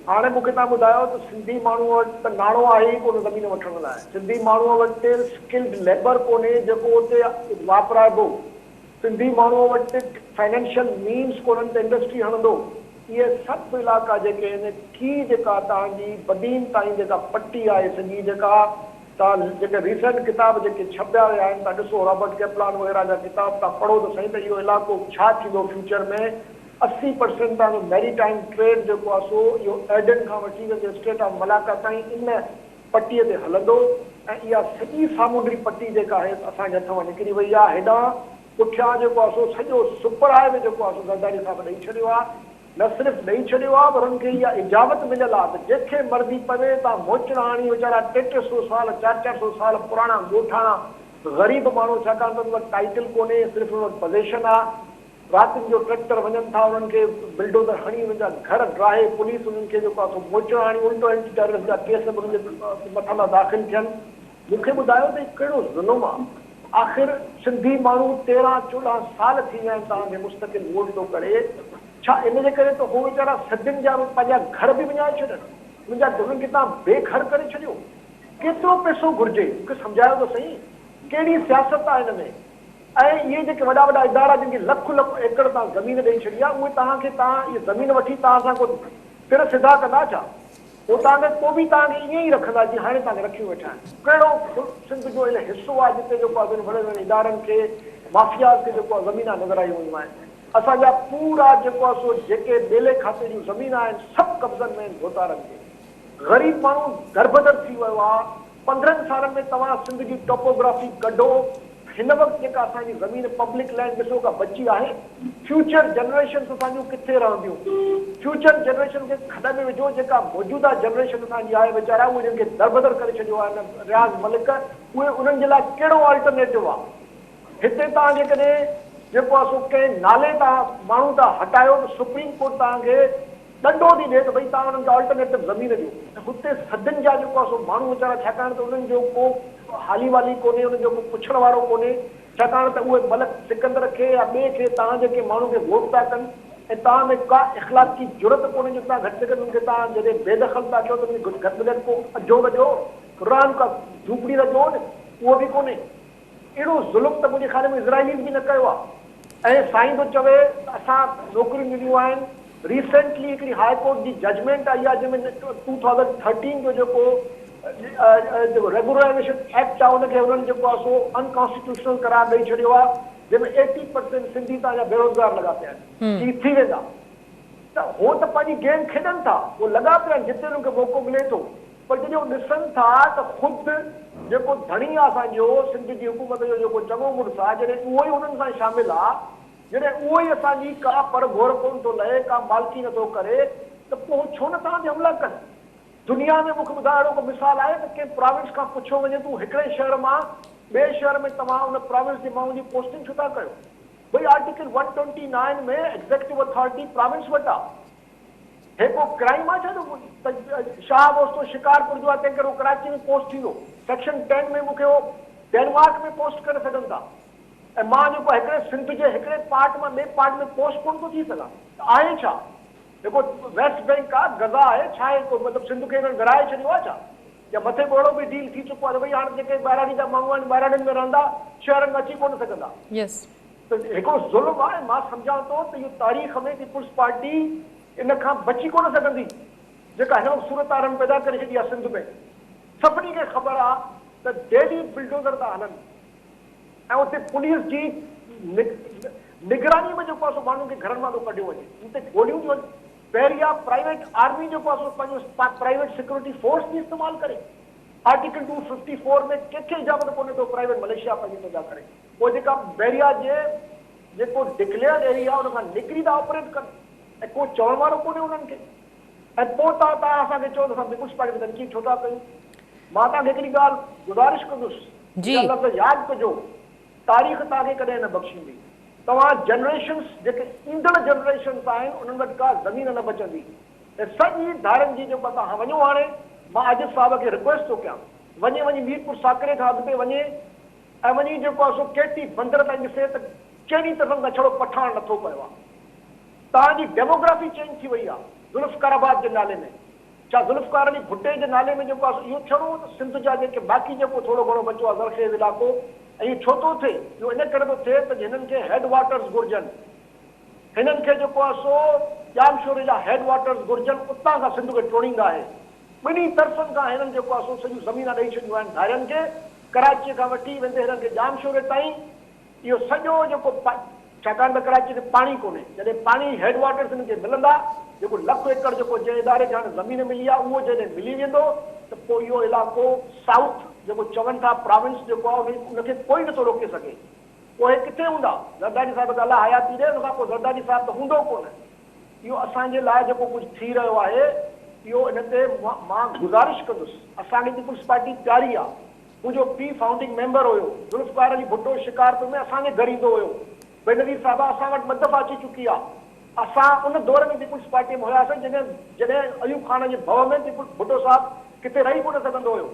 هاڻي مون کي توهان ٻڌايو ته سنڌي ماڻهوء وٽ ته ناڻو آهي ئي ڪونه زمين وٺڻ لاء. سنڌي ماڻهوء وٽ اسڪلڊ ليبر ڪونهي جيڪو اتي واپرائبو. سنڌي ماڻهوء وٽ فنانشل مينز ڪونهن ته انڊسٽري هڻندو. اهي سڀ علائقا جيڪي آهن ڪي جيڪا توهان جي بدين تائين جيڪا پٽي آهي سڄي جيڪا توهان جيڪي ريسنٽ ڪتاب جيڪي ڇپيا ويا آهن توهان ڏسو رابرٽ ڪيپلان وغيره جا ڪتاب توهان پڙهو ته سهي ته اهو علائقو ڇا ٿيندو فيوچر ۾. 80% توهان جو ميري ٽائيم ٽريڊ جيڪو آهي سو اهو ايڊن کان وٺي ويندي اسٽريٽ آف ملاڪا تائين ان پٽيء تي هلندو ۽ اها سڄي سامونڊي پٽي جيڪا آهي اسان جي هٿ مان نڪري وئي آهي. هيڏانهن پٺيان جيڪو آهي سو سڄو سپر هاء وي جيڪو آهي سو زرداري صاحب ڏئي ڇڏيو آهي. نه صرف ڏئي ڇڏيو آهي پر انهن کي اها اجازت مليل آهي ته جنهن کي مرضي پوي توهان موچڙا هڻي ويچارا ٽي ٽي سو سال چار چار سو سال پراڻا ڳوٺاڻا غريب ماڻهو ڇاڪاڻ ته انهن وٽ ٽائيٽل ڪونهي صرف انهن وٽ پزيشن آهي راتين جو ٽريڪٽر وڃن ٿا انهن کي بلڊوزر هڻي انهن جا گهر ڊاهي پوليس انهن کي جيڪو آهي سو موچڙا هڻي الٽو اينٽي ٽيررسٽ جا ڪيس به انهن جي مٿان ٿا داخل ٿين. مون کي ٻڌايو ته هي ڪهڙو ظلم آ آخر سنڌي ماڻهو 13 14 سال ٿي ويا آهن توهان کي مستقل ووٽ ٿو ڪري ڇا ان جي ڪري ته هو ويچارا صدين جا پنهنجا گهر به وڃائي ڇڏن انهن جا انهن کي توهان بي گهر ڪري ڇڏيو ڪيترو پئسو گهرجي مون کي سمجهايو ته سهي ڪهڙي سياست آ هن ۾. ۽ اهي جيڪي وڏا وڏا ادارا جن کي لک لک ايڪڙ توهان زمين ڏئي ڇڏي آهي اهي توهان کي توهان اهي زمين وٺي توهان سان ڪو تر سڌا ڪندا ڇا؟ هو توهان کي پوء به توهان کي ائين ئي رکندا جيئن هاڻي توهان کي رکيون ويٺا آهن. ڪهڙو سنڌ جو ان حصو آهي جتي جيڪو آهي وڏن وڏن ادارن کي مافياز کي جيڪو آهي زمينان نظر آيون ويون آهن. اسان جا پورا جيڪو آهي سو جيڪي ٻيلي کاتي جون زمينان آهن سڀ قبضن ۾ آهن ڀوتارن جي. غريب ماڻهو دربدر ٿي ويو آهي. 15 سالن ۾ توهان سنڌ جي ٽوپوگرافي ڪڍو، هن وقت جيڪا اسان جي زمين پبلڪ لينڊ ڏسو ڪا بچي آهي؟ فيوچر جنريشنس اسان جون ڪٿي رهنديون؟ فيوچر جنريشن کي کڏ ۾ وجهو، جيڪا موجوده جنريشن اسان جي آهي ويچارا اهي جن کي دربدر ڪري ڇڏيو آهي هن رياض ملڪ اهي انهن جي لاء ڪهڙو آلٽرنيٽو آهي؟ هتي توهان جيڪڏهن جيڪو آهي سو ڪنهن نالي تان ماڻهو ٿا هٽايو ته سپريم ڪورٽ توهان کي ڏنڊو ٿي ڏئي ته ڀئي توهان انهن کي آلٽرنيٽو زمين ڏيو ۽ هتي صدين جا جيڪو آهي سو ماڻهو ويچارا ڇاڪاڻ ته انهن جو ڪو حالي والي ڪونهي انهن جو ڪو پڇڻ وارو ڪونهي ڇاڪاڻ ته اهي ملڪ سڪندر کي يا ٻئي کي توهان جيڪي ماڻهو کي ووٽ ٿا ڪن ۽ توهان ۾ ڪا اخلاقي جرئت ڪونهي جو توهان گهٽ ۾ گهٽ انهن کي توهان جڏهن بي دخل ٿا ڪيو ته انهن کي گهٽ ۾ گهٽ ڪو اجهو ته ڏيو رهن ڪا جهوپڙي ته ڏيو نه اهو به ڪونهي. اهڙو ظلم ته منهنجي خيال ۾ اسرائيلين به نه ڪيو آهي ۽ سائين ٿو چوي ته اسان نوڪريون ڏنيون آهن ريسينٽلي هڪڙي هاء ڪورٽ جي ججمينٽ آئي آهي جنهن ۾ 2013 جو جيڪو جيڪو ريگولرائيزيشن ايڪٽ آهي ان کي انهن جيڪو آهي سو انڪانسٽيٽيوشنل قرار ڏئي ڇڏيو آهي جنهن ۾ 80% سنڌي توهان جا بيروزگار لڳا پيا آهن ڪي ٿي ويندا ته هو ته پنهنجي گيم کيڏن ٿا هو لڳا پيا آهن جتي انهن کي موقعو ملي ٿو پر جڏهن هو ڏسن ٿا ته خود جيڪو ڌڻي آ اسان جو، سنڌ جي حڪومت جو جيڪو چڱو مڙس آ، جڏهن اهو ئي انهن سان شامل آ، جڏهن اهو ئي اسان جي ڪا پر گهور ڪونه ٿو لهي، ڪا مالڪي نه ٿو ڪري ته پوء هو ڇو نه توهان تي حملا ڪن؟ دنيا ۾ مون کي ٻڌاء اهڙو ڪو مثال آهي ته ڪنهن پراونس کان پڇيو وڃي تون هڪڙي شهر مان ٻئي شهر ۾ توهان ان پراونس جي ماڻهن جي پوسٽنگ ڇو ٿا ڪيو؟ ڀئي آرٽيڪل 129 ۾ ايگزيڪٽو اٿارٽي پراونس وٽ آ. هي ڪو ڪرائيم آ ڇا جو شاهه اوستو شڪارپور جو آ تنهن ڪري هو ڪراچي ۾ پوسٽ ٿيندو. سيڪشن 10 ۾ مون کي هو ڊينمارڪ ۾ پوسٽ ڪري سگهن ٿا ۽ مان جيڪو هڪڙي سنڌ جي هڪڙي پارٽ مان ٻئي پارٽ ۾ پوسٽ ڪونه ٿو ٿي سگهان ته آهي ڇا؟ جيڪو ويسٽ بينڪ آ، غزه آهي، ڇا آهي ڪو مطلب سنڌ کي هنن ورهائي ڇڏيو آ ڇا؟ يا مٿي ڪو اهڙو به ڊيل ٿي چڪو آهي ته ڀئي هاڻي جيڪي ٻهراڙي جا ماڻهو آهن ٻهراڙين ۾ رهندا، شهرن ۾ اچي ڪونه سگهندا. ته هڪڙو ظلم آهي. مان سمجهان ٿو ته اهو تاريخ ۾ پيپلز پارٽي ان کان بچي ڪونه سگهندي جيڪا هن وقت صورتحال هنن پيدا ڪري ڇڏي آهي سنڌ ۾. سڀني کي خبر آهي ته ڊيلي بلڊوزر ٿا هلن ۽ اتي پوليس جي نگراني ۾ جيڪو آهي سو ماڻهن کي گهرن مان ٿو ڪڍيو وڃي، ان تي گوليون ٿيون هلن. بحريا پرائيويٽ آرمي جيڪو آهي سو پنهنجو پرائيويٽ سيڪيورٽي فورس ٿي استعمال ڪري. آرٽيڪل 254 ۾ ڪنهن کي اجازت ڪونهي ته هو پرائيويٽ مليشيا پنهنجي پيدا ڪري. پوء جيڪا بحريا جي جيڪو ڊڪليئرڊ ايريا آهي ان کان نڪري ٿا آپريٽ ڪن ۽ ڪو چوڻ وارو ڪونهي انهن کي ۽ پوء توهان اسان کي چئو ته اسان پيپلز پارٽي تي تنقيد ڇو ٿا ڪيون. مان توهان کي هڪڙي ڳالهه گذارش ڪندس، اها لفظ ياد ڪجو، تاريخ توهان کي ڪڏهن نه بخشيندي. توهان جنريشنز جيڪي ايندڙ جنريشنز آهن انهن وٽ ڪا زمين نه بچندي ۽ سڄي ڌارين جي جيڪو توهان وڃو هاڻي مان عاجز صاحب کي رڪويسٽ ٿو ڪيان وڃي وڃي ميرپور ساڪري کان اڳتي وڃي ۽ وڃي جيڪو آهي سو ڪيٽي بندر تائين ڏسي ته چئني طرفن کان ڇڙو پٺاڻ لٿو پيو آهي توهان جي ڊيموگرافي چينج ٿي وئي آهي ذوالفقار آباد جي نالي ۾ ڇا ذوالفقار علي ڀٽي جي نالي ۾ جيڪو آهي سو اهو ٿيڻو هو ته سنڌ جا جيڪي باقي جيڪو ٿورو گهڻو بچيو آهي زرخيز علائقو ۽ اهو ڇو ٿو ٿئي؟ اهو ان ڪري ٿو ٿئي ته هنن کي هيڊ واٽرز گهرجن. هنن کي جيڪو آهي سو ڄامشوري جا هيڊ واٽرز گهرجن اتان کان سنڌ کي ٽوڙيندا آهي. ٻنهي طرفن کان هنن جيڪو آهي سو سڄيون زمينان ڏئي ڇڏيون آهن ڌارين کي ڪراچيء کان وٺي ويندي هنن کي ڄامشوري تائين اهو سڄو جيڪو ڇاڪاڻ ته ڪراچي کي پاڻي ڪونهي، جڏهن پاڻي هيڊ واٽرز هنن کي ملندا، جيڪو لک ايڪڙ جيڪو جنهن اداري کي هاڻي زمين ملي آهي اهو جڏهن ملي ويندو ته پوء اهو علائقو سائوٿ جيڪو چون ٿا پراونس جيڪو آهي ان کي ڪوئي نٿو روڪي سگهي. پوء اهي ڪٿي هوندا؟ زرداري صاحب کي الله حياتي ڏي ان کان پوء زرداري صاحب ته هوندو ڪونه. اهو اسان جي لاء جيڪو ڪجهه ٿي رهيو آهي اهو ان تي مان گذارش ڪندس. اسان کي پيپلز پارٽي پياري آهي. منهنجو پيء فائونڊنگ ميمبر هيو. ذوالفقار علي ڀٽو شڪارپور ۾ اسان جي گهر ايندو هيو. بينظير صاحبه اسان وٽ ٻه دفعا اچي چڪي آ. اسان ان دور ۾ پيپلز پارٽيء ۾ هياسين جڏهن جڏهن ايوب خان جي ڀؤ ۾ پيپلز ڀٽو صاحب ڪٿي رهي ڪونه سگهندو هيو.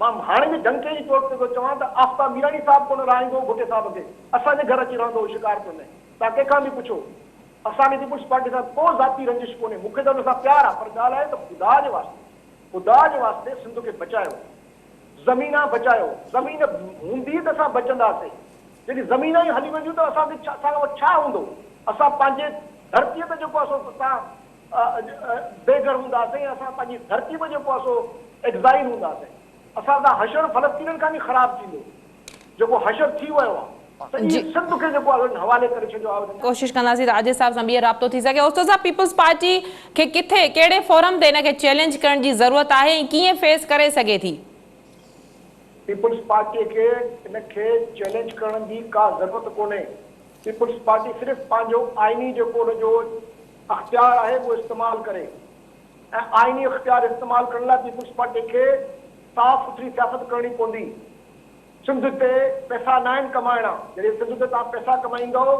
مان هاڻي به ڊنڪي جي طور تي ٿو چوان ته آفتاب ميراڻي صاحب ڪونه رهائيندو هو ڀٽي صاحب کي. اسان جي گهر اچي رهندو هو شڪارپور ۾. توهان ڪنهن کان به پڇو. اسان کي پيپلز پارٽي سان ڪو ذاتي رنجش ڪونهي. مون کي ته ان سان پيار آ پر ڳالهه آهي ته خدا جي واسطي خدا جي واسطي سنڌ کي بچايو. زمينان بچايو، زمين هوندي ته اسان بچنداسين، جڏهن زمينان ئي هلي وينديون ته اسان کي اسان وٽ ڇا هوندو، اسان پنهنجي ڌرتيء تي جيڪو آهي سو اسان بي گهر هونداسين ۽ اسان پنهنجي ڌرتي ۾ جيڪو آهي سو ايگزائل هونداسين، اسان سان حشر فلسطينين کان به خراب ٿيندو، جيڪو حشر ٿي ويو آهي. سڄي سنڌ کي جيڪو آهي انهن حوالي ڪري ڇڏيو آهي. ڪوشش ڪنداسين ته عاجز صاحب سان ٻيهر رابطو ٿي سگهي. اوستو صاحب پيپلز پارٽي کي ڪٿي ڪهڙي فورم تي ان کي چئلينج ڪرڻ جي ضرورت آهي ۽ ڪيئن فيس ڪري سگهي ٿي؟ پيپلز پارٽي کي ان کي چئلينج ڪرڻ جي ڪا ضرورت ڪونهي. پيپلز پارٽي صرف پنهنجو آئيني جيڪو ان جو اختيار آهي اهو استعمال ڪري ۽ آئيني اختيار استعمال ڪرڻ لاء پيپلز پارٽي کي صاف سٿري سياست ڪرڻي پوندي. سنڌ تي پئسا ناهن ڪمائڻا، جڏهن سنڌ تي توهان پئسا ڪمائيندؤ،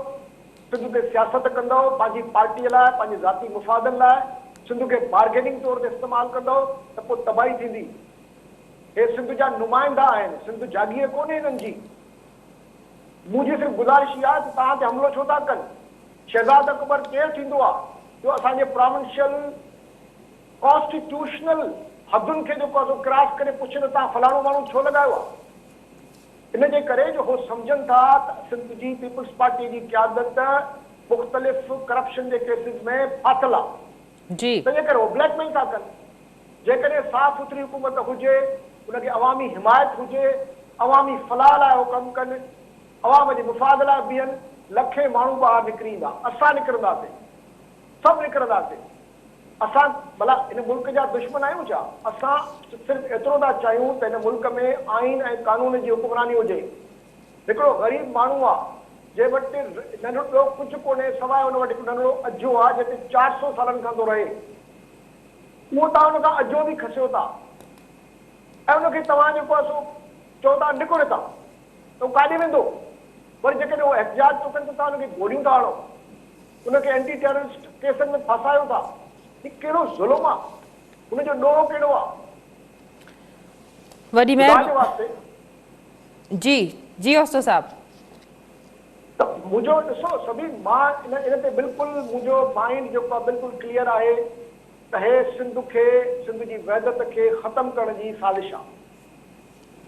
سنڌ تي سياست ڪندؤ، پنهنجي پارٽيء لاء، پنهنجي ذاتي مفادن لاء سنڌ کي بارگيننگ طور تي استعمال ڪندؤ ته پوء تباهي ٿيندي. هي سنڌ جا نمائندا آهن، سنڌ جاگير ڪونهي هنن جي. منهنجي صرف گذارش اها آهي ته توهان تي حملو ڇو ٿا ڪن؟ شهزاد اڪبر ڪير ٿيندو آهي جو اسان جي پراونشل ڪانسٽيٽيوشنل حدن کي جيڪو آهي سو ڪراس ڪري پڇي ته توهان فلاڻو ماڻهو ڇو لڳايو آهي؟ ان جي ڪري جو هو سمجهن ٿا ته سنڌ جي پيپلز پارٽي جي قيادت مختلف ڪرپشن جي ڪيسز ۾ ڦاٿل آهي. تنهن جي ڪري هو بليڪ ميل ٿا ڪن. جيڪڏهن صاف سٿري حڪومت هجي، ان کي عوامي حمايت هجي، عوامي فلاح لاء هو ڪم ڪن، عوام جي مفاد لاء بيهن، لکين ماڻهو ٻاهر نڪري ايندا. اسان نڪرنداسين. سڀ نڪرنداسين. اسان ڀلا هن ملڪ جا دشمن آهيون ڇا؟ اسان صرف ايترو ٿا چاهيون ته هن ملڪ ۾ آئين ۽ قانون جي حڪمراني هجي. هڪڙو غريب ماڻهو آ جنهن وٽ ننڍڙو ٻيو ڪجهه ڪونهي سواء ان وٽ هڪ ننڍڙو اجهو آ جنهن تي 400 سالن کان ٿو رهي. اهو توهان ان کان اجهو به کسيو ٿا ۽ ان کي توهان جيڪو آ سو چئو ٿا نڪر هتان ته هو ڪاڏي ويندو؟ وري جيڪڏهن هو احتجاج ٿو ڪري ته توهان ان کي گوليون ٿا هڻو. ان کي اينٽي ٽيررسٽ ڪيسن ۾ ڦاسايو ٿا. هي ڪهڙو ظلم آ؟ هن جو ڏوهه ڪهڙو آ؟ وڏي خدا جي واسطي. جي جي اوستو صاحب. ته منهنجو ڏسو سڀين مان ان ان تي بلڪل منهنجو مائنڊ جيڪو آ بلڪل ڪليئر آهي. ته هي سنڌ کي، سنڌ جي وحدت کي ختم ڪرڻ جي سازش آ.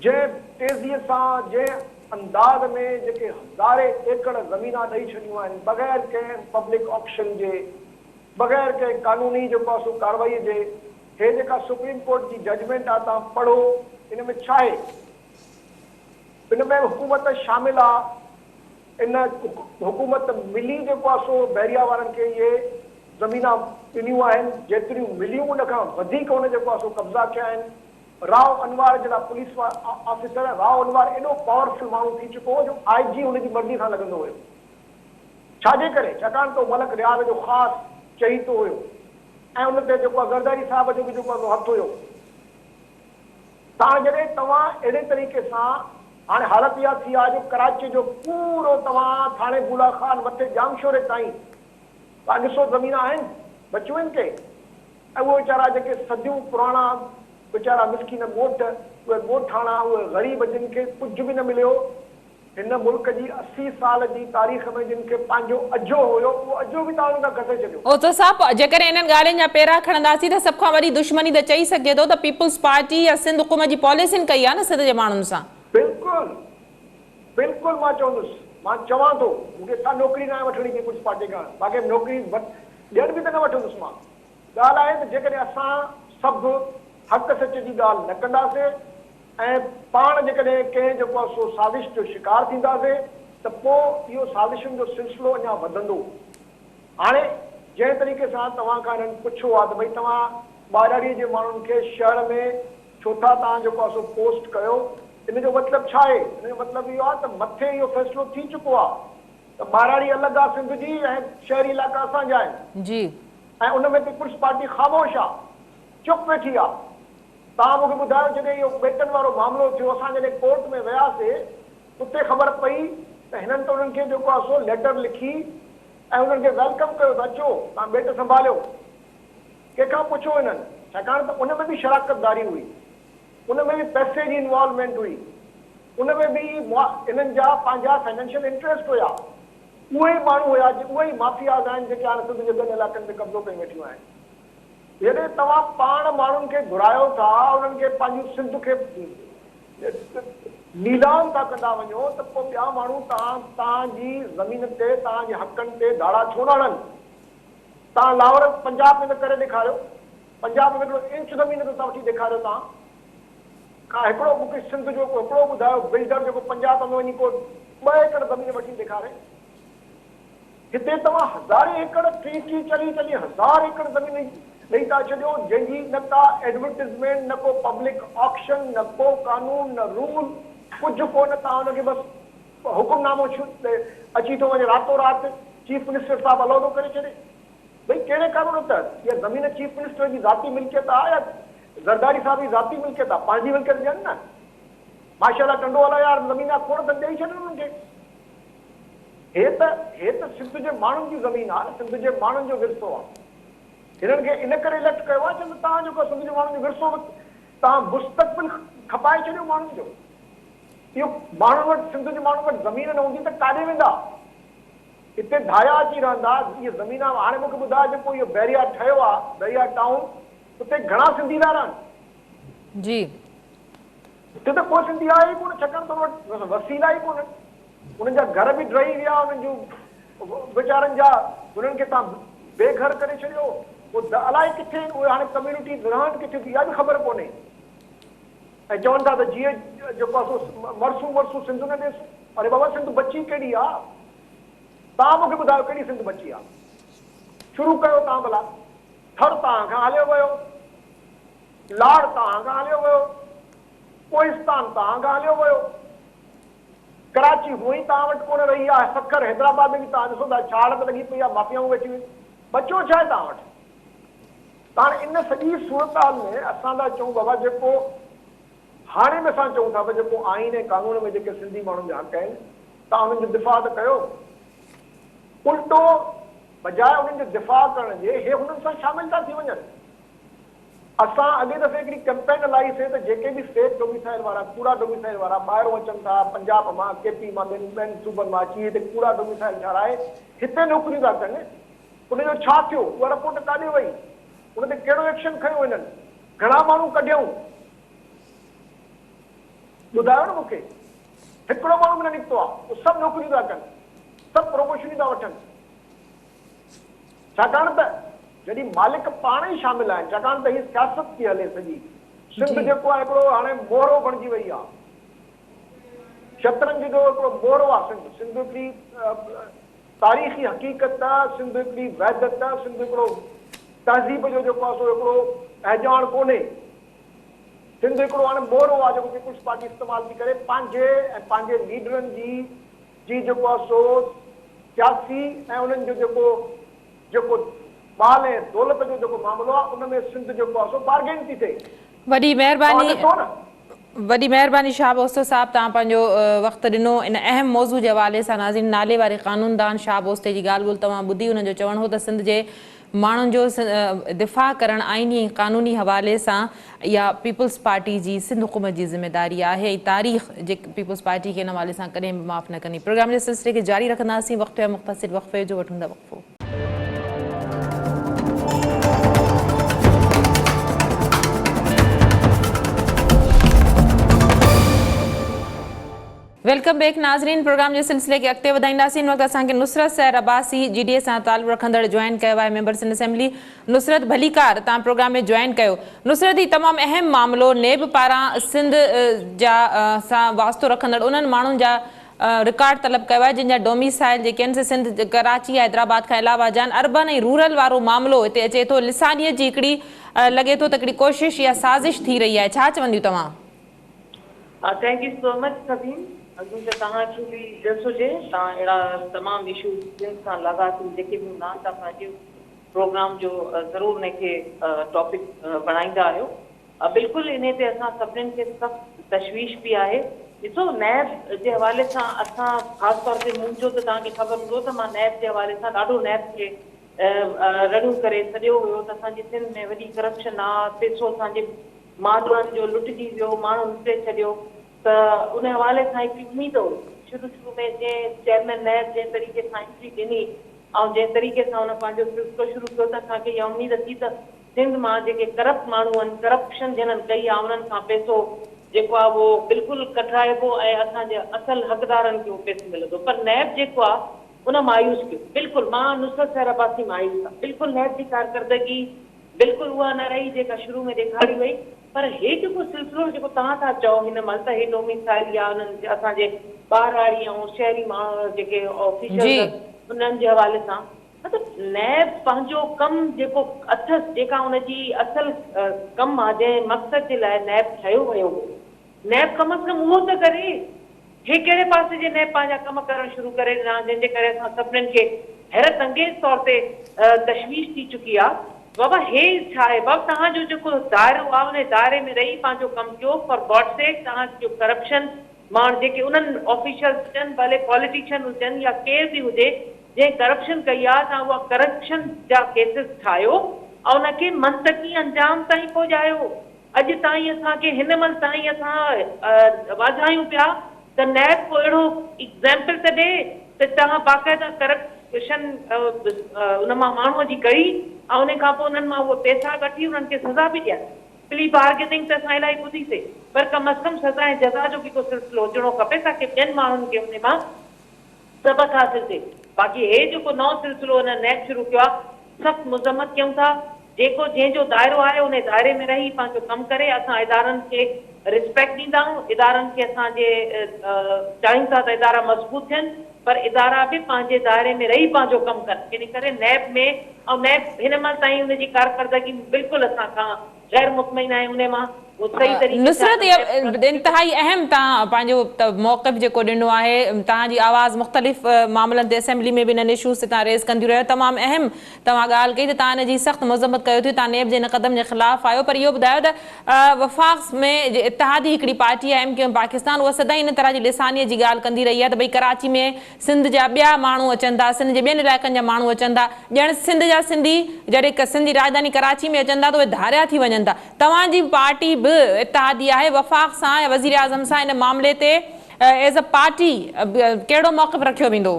جنهن تيزيء سان، جنهن انداز ۾ جيڪي هزارين ايڪڙ زمينان ڏئي ڇڏيون آهن بغير ڪنهن پبلڪ آڪشن جي، بغير ڪنهن قانوني جيڪو آ سو ڪارروائي جي، هي جيڪا سپريم ڪورٽ جي ججمينٽ آ توهان پڙهو ان ۾ ڇاهي؟ ان ۾ حڪومت شامل آ، ان حڪومت ملي جيڪو آ سو بحريا وارن کي اهي زمينان ڏنيون آهن، جيتريون مليون ان کان وڌيڪ ان جيڪو آ سو قبضا ڪيا آهن. رائو انوار جهڙا پوليس آفيسر، رائو انوار ايڏو پاورفل ماڻهو ٿي چڪو هو جو آء جي هن جي مرضي سان لڳندو هيو. ڇا جي ڪري؟ ڇاڪاڻ ته هو ملڪ رياض جو خاص چهيتو هيو ۽ ان تي جيڪو آ زرداري صاحب جو به جيڪو آ سو هٿ هيو. ته هاڻي جڏهن توهان اهڙي طريقي سان هاڻي حالت اها ٿي آهي جو ڪراچي جو پورو توهان ٿاڻي بولا خان مٿي ڄامشوري تائين توهان ڏسو زمينان آهن بچيون آهن ڪي ۽ اهي ويچارا جيڪي صديون پراڻا ويچارا مسڪين ڳوٺ اهي ڳوٺاڻا اهي غريب جن کي ڪجهه به نه مليو هن ملڪ جي 80 سال جي تاريخ ۾ جن کي پنهنجو اجهو هيو اهو اجهو به توهان انهن کان کسي ڇڏيو. اوٿو صاحب جيڪڏهن انهن ڳالهين جا پيرا کڻنداسين ته سڀ کان وڏي دشمني ته چئي سگهجي ٿو ته پيپلز پارٽي يا سنڌ حڪومت جي پاليسين ڪئي آهي نه سنڌ جي ماڻهن سان. بلڪل بلڪل مان چوندس مان چوان ٿو مون کي ڪا نوڪري ناهي وٺڻي پيپلز پارٽي کان باقي نوڪري ڏين به ته نه وٺندس مان. ڳالهه آهي ته جيڪڏهن اسان سڀ حق سچ جي ڳالهه نه ڪنداسين ۽ پاڻ جيڪڏهن ڪنهن جيڪو آهي سو سازش جو شڪار ٿينداسين ته پوء اهو سازشن جو سلسلو اڃا وڌندو. هاڻي جنهن طريقي سان توهان کان هنن پڇيو آهي ته ڀئي توهان ٻاهراڙيء جي ماڻهن کي شهر ۾ ڇو ٿا توهان جيڪو آهي سو پوسٽ ڪيو، ان جو مطلب ڇا آهي؟ ان جو مطلب اهو آهي ته مٿي اهو فيصلو ٿي چڪو آهي ته ٻاهراڙي الڳ آهي سنڌ جي ۽ شهري علائقا اسان جا آهن. جي. ۽ ان ۾ پيپلز پارٽي خاموش آ، چپ ويٺي آ. توهان مون کي ٻڌايو جڏهن اهو ٻيٽن وارو معاملو ٿيو اسان جڏهن ڪورٽ ۾ وياسي اتي خبر پئي ته هنن ته انهن کي جيڪو آ سو ليٽر لکي ۽ انهن کي welcome ڪيو ته اچو توهان ٻيٽ سنڀاليو. ڪنهن کان پڇو هنن ڇاڪاڻ ته ان ۾ به شراڪت داري هئي ان ۾ به پئسي جي انوالومينٽ هئي ان ۾ به انهن جا پنهنجا فنانشل انٽريسٽ هيا. اهي ئي ماڻهو هيا جي اهي ئي مافياز آهن جيڪي هاڻي سنڌ جي ٻين علائقن تي قبضو ڪيون ويٺيون آهن. جڏهن توهان پاڻ ماڻهن کي گهرايو ٿا انهن کي پنهنجون سنڌ کي نيلام ٿا ڪندا وڃو ته پوء ٻيا ماڻهو توهان توهان جي زمين تي توهان جي حقن تي ڌاڙا ڇو نه هڻن؟ توهان لاهور پنجاب ۾ ته ڪري ڏيکاريو پنجاب ۾ هڪڙو انچ زمين ته وٺي ڏيکاريو توهان کان هڪڙو مون کي سنڌ جو ڪو هڪڙو ٻڌايو بلڊر جيڪو پنجاب ۾ وڃي ڪو ٻه ايڪڙ زمين وٺي ڏيکاري. هتي توهان هزارين ايڪڙ، ٽي ٽي چاليهه چاليهه هزار ايڪڙ زمين ڏئي ٿا ڇڏيو جنهن جي نه ڪا ايڊورٽزمينٽ نه ڪو پبلڪ آڪشن نه ڪو قانون نه رول ڪجهه ڪونه توهان ان کي بس حڪم نامو اچي ٿو وڃي راتو رات چيف منسٽر صاحب علحدو ڪري ڇڏي. ڀئي ڪهڙي قانون تحت؟ اها زمين چيف منسٽر جي ذاتي ملڪيت آ يا زرداري صاحب جي ذاتي ملڪيت آ؟ پنهنجي ملڪيت ڏين نه. ماشاء الله ٽنڊو الاهي يار زمين آ کوڙ اٿن ڏئي ڇڏن انهن کي. هي ته هي ته سنڌ جي ماڻهن جي زمين آ نه سنڌ جي ماڻهن جو ورثو آ. هنن کي ان ڪري اليڪٽ ڪيو آ ڇو ته توهان جيڪو سنڌ جي ماڻهن جو ورثو به توهان مستقبل کپائي ڇڏيو ماڻهن جو. اهو ماڻهن وٽ سنڌ جي ماڻهن وٽ زمين نه هوندي ته ڪاڏي ويندا؟ اتي ڌايا اچي رهندا، اهي زمينان هاڻي مون کي ٻڌاء جيڪو اهو بحريا ٺهيو آ، بحريا ٽائون، اتي گهڻا سنڌي ٿا رهن؟ جي. اتي ته ڪو سنڌي آهي ئي ڪونه، ڇاڪاڻ ته ان وٽ وسيلا ئي ڪونهن. انهن جا گهر به ڊهي ويا، انهن جون ويچارن جا انهن کي توهان بي گهر ڪري ڇڏيو، پوء الائي ڪٿي آهن اهي هاڻي ڪميونٽيز رهن ڪٿي ٿيون اها به خبر ڪونهي. ۽ چون ٿا ته جيئن جيڪو آ سو مرسون مرسون سنڌ نه ڏيسون. اري بابا سنڌ بچي ڪهڙي آ؟ توهان مون کي ٻڌايو ڪهڙي سنڌ بچي آ؟ شروع ڪيو توهان ڀلا. ٿر توهان کان هليو ويو. لاڙ توهان کان هليو ويو. ڪوهستان توهان کان هليو ويو. ڪراچي هونئن ئي توهان وٽ ڪونه رهي آ. سکر، حيدرآباد ۾ به توهان ڏسو ٿا ڇا حالت لڳي پئي آ، مافيائون ويٺيون آهن. بچيو ڇا آهي توهان وٽ؟ ته هاڻي ان سڄي صورتحال ۾ اسان ٿا چئون بابا جيڪو هاڻي به اسان چئون ٿا ته جيڪو آئين ۽ قانون ۾ جيڪي سنڌي ماڻهن جا حق آهن توهان انهن جو دفاع ته ڪيو. الٽو بجاء انهن جو دفاع ڪرڻ جي هي هنن سان شامل ٿا ٿي وڃن. اسان اڳئين دفعي هڪڙي ڪئمپين هلائي سي ته جيڪي به فيڪ ڊوميسائل وارا ڪوڙا ڊوميسائل وارا ٻاهرون اچن ٿا پنجاب مان ڪي پي مان ٻين ٻين صوبن مان اچي هتي ڪوڙا ڊوميسائل ٺهرائي هتي نوڪريون ٿا ڪن ان جو ڇا ٿيو؟ اها رپورٽ ڪاڏي وئي؟ ان تي ڪهڙو ايڪشن کنيو هنن؟ گهڻا ماڻهو ڪڍيائون؟ ٻڌايو نه مون کي. هڪڙو ماڻهو به نه نڪتو آهي. هو سڀ نوڪريون ٿا ڪن، سڀ پروموشنون ٿا وٺن. ڇاڪاڻ ته جڏهن مالڪ پاڻ ئي شامل آهن، ڇاڪاڻ ته هي سياست ٿي هلي سڄي. سنڌ جيڪو آهي هڪڙو هاڻي مهرو بڻجي وئي آهي. شطرنج جو هڪڙو مهرو آهي سنڌ. سنڌ هڪڙي تاريخي حقيقت، سنڌ هڪڙي وحدت، سنڌ هڪڙو تهذيب جو جيڪو آهي سو هڪڙو اهڃاڻ ڪونهي. سنڌ هڪڙو هاڻي مهرو آهي جيڪو پيپلز پارٽي استعمال ٿي ڪري پنهنجي ۽ پنهنجي ليڊرن جي جي جيڪو آهي سو سياسي ۽ انهن جو جيڪو جيڪو مال ۽ دولت جو جيڪو معاملو آهي ان ۾ سنڌ جيڪو آهي سو بارگين ٿي ٿئي. وڏي توهان مهرباني ڏسو نه. وڏي مهرباني شهاب اوستو صاحب توهان پنهنجو وقت ڏنو ان اهم موضوع جي حوالي سان ناظرين نالي واري قانوندان شهاب اوستي جي ڳالهه ٻولهه توهان ٻڌي انهن جو چوڻ هو ته سنڌ جي ماڻهن جو دفاع ڪرڻ آئيني ۽ قانوني حوالي سان اها پيپلز پارٽي جي سنڌ حڪومت جي ذميداري آهي ۽ تاريخ جي پيپلز پارٽي کي ان حوالي سان ڪڏهن به معاف نه ڪندي پروگرام جي سلسلي کي جاري رکنداسين وقت ٿيو آهي مختصر وقفي جو وٺون ٿا وقفو. Welcome back ناظرين پروگرام جي سلسلي کي اڳتي وڌائينداسين هن وقت اسان کي Nusrat Sehar Abbasi G D A سان تعلق رکندڙ جوائن ڪيو آهي ميمبر سنڌ اسيمبلي نصرت ڀليڪار تان پروگرام ۾ جوائن ڪيو نصرت هي تمام اهم معاملو نيب پاران سنڌ جا سان واسطو رکندڙ انهن ماڻهن جا رڪارڊ طلب ڪيو آهي جن جا ڊوميسائل جيڪي آهن سي سنڌ، ڪراچي، حيدرآباد کان علاوه جان اربن ۽ رورل وارو معاملو هتي اچي ٿو لسانيت جي هڪڙي لڳي ٿو ته هڪڙي ڪوشش يا سازش ٿي رهي آهي ڇا چونديون توهان؟ Thank you so much Sabeen اڳ ته توهان کي به جس هجي توهان اهڙا تمام اشوز سنڌ سان لاڳاپيل جيڪي به هوندا آهن توهان پنهنجي پروگرام جو ضرور ان کي ٽاپڪ بڻائيندا آهيو بلڪل انهي تي اسان سڀنين کي سخت تشويش به آهي. ڏسو نيب جي حوالي سان اسان خاص طور تي منهنجو ته توهان کي خبر هوندو ته مان نيب جي حوالي سان ڏاڍو نيب کي رڙيون ڪري سڏيو هيو ته اسان جي سنڌ ۾ وڏي ڪرپشن آ پيسو اسان جي ماڻهن جو لٽجي ويو ماڻهن لٽي ڇڏيو ته ان حوالي سان هڪڙي اميد هئي شروع شروع ۾ جنهن چيئرمين نيب جنهن طريقي سان انٽري ڏني ۽ جنهن طريقي سان ان پنهنجو سلسلو شروع ڪيو ته اسان کي اها اميد ٿي ته سنڌ مان جيڪي ڪرپٽ ماڻهو آهن، ڪرپشن جنھن ڪئي آهي انهن کان پئسو جيڪو آهي اهو بلڪل ڪڍرائبو ۽ اسان جي اصل حقدارن کي اهو پئسو ملندو پر نيب جيڪو آهي ان مايوس ڪيو بلڪل مان نصرت سحر عباسي مايوس آهيان بلڪل نيب جي ڪارڪردگي بلڪل اها نه رهي جيڪا شروع ۾ ڏيکاري وئي پر هي جيڪو سلسلو جيڪو توهان ٿا چئو هن مهل ته هي ڊوميسائل يا انهن اسان جي ٻهراڙي ۽ شهري ماڻهو جيڪي آفيشلز انهن جي حوالي سان مطلب نيب پنهنجو ڪم جيڪو اٿس جيڪا ان جي اصل ڪم آ جنهن مقصد جي لاء نيب ٺهيو ويو هو نيب ڪم از ڪم اهو ته ڪري هي ڪهڙي پاسي جي نيب پنهنجا ڪم ڪرڻ شروع ڪري ڏنا جنهن جي ڪري اسان سڀنين کي حيرت انگيز طور تي تشويش ٿي چڪي آ بابا هي ڇا آهي بابا توهان جو جيڪو دائرو آ ان دائري ۾ رهي پنهنجو ڪم ڪيو فار گاڊ سيڪ توهان جو ڪرپشن ماڻ جيڪي انهن آفيشلز هجن ڀلي پاليٽيشن هجن يا ڪير به هجي جنهن ڪرپشن ڪئي آ تان اها ڪرپشن جا ڪيسز ٺاهيو ۽ ان کي منطقي انجام تائين پهچايو اڄ تائين اسان کي هن مهل تائين اسان واجهايون پيا ته نيب ڪو اهڙو ايگزيمپل ته ڏي ته توهان باقاعده ڪرپشن ان مان ماڻهو جي ڪئي ۽ ان کان پوء انهن مان اهي پيسا وٺي انهن کي سزا به ڏياري. پلي بارگيننگ ته اسان الاهي ٻڌي سي پر ڪم از ڪم سزا ۽ جزا جو به ڪو سلسلو هجڻو کپي تاڪه ٻين ماڻهن کي انهي مان سبق حاصل ٿئي. باقي هي جيڪو نئون سلسلو هن نيب شروع ڪيو آ سخت مذمت ڪيون ٿا. جيڪو جنهن جو دائرو آهي انهي دائري ۾ رهي پنهنجو ڪم ڪري اسان ادارن کي رسپيڪٽ ڏيندا آهيون ادارن کي اسان جي چاهيون ٿا ته ادارا مضبوط ٿين پر ادارا به پنهنجي دائري ۾ رهي پنهنجو ڪم ڪن ان ڪري نيب ۾ ۽ نيب هن مهل تائين ان جي ڪارڪردگي بلڪل اسان کان غير مطمئن آهيون انهي مان هو صحيح طريقي سان نصرت اهو انتهائي اهم توهان پنهنجو موقف جيڪو ڏنو آهي توهان جي آواز مختلف معاملن تي اسيمبلي ۾ به انهن اشوز تي توهان ريز ڪنديون رهيو تمام اهم توهان ڳالهه ڪئي ته توهان ان جي سخت مذمت ڪيو ٿي توهان نيب جي ان قدم جي خلاف آهيو پر اهو ٻڌايو ته وفاق ۾ جي اتحادي هڪڙي پارٽي آهي ايم ڪيو ايم پاڪستان اها سدائين ان طرح جي لسانيت جي ڳالهه ڪندي رهي آهي ته ڀئي ڪراچي ۾ سنڌ جا ٻيا ماڻهو اچن ٿا، سنڌ جي ٻين علائقن جا ماڻهو اچن ٿا، ڄڻ سنڌ جا سنڌي جڏهن سنڌ جي راڄڌاني ڪراچي ۾ اچن ٿا ته اهي ڌاريا ٿي وڃن ٿا. توهان جي پارٽي به اتحادي آهي، وفاق سان يا وزيراعظم سان ان معاملي تي ايز ا پارٽي ڪهڙو موقف رکيو ويندو؟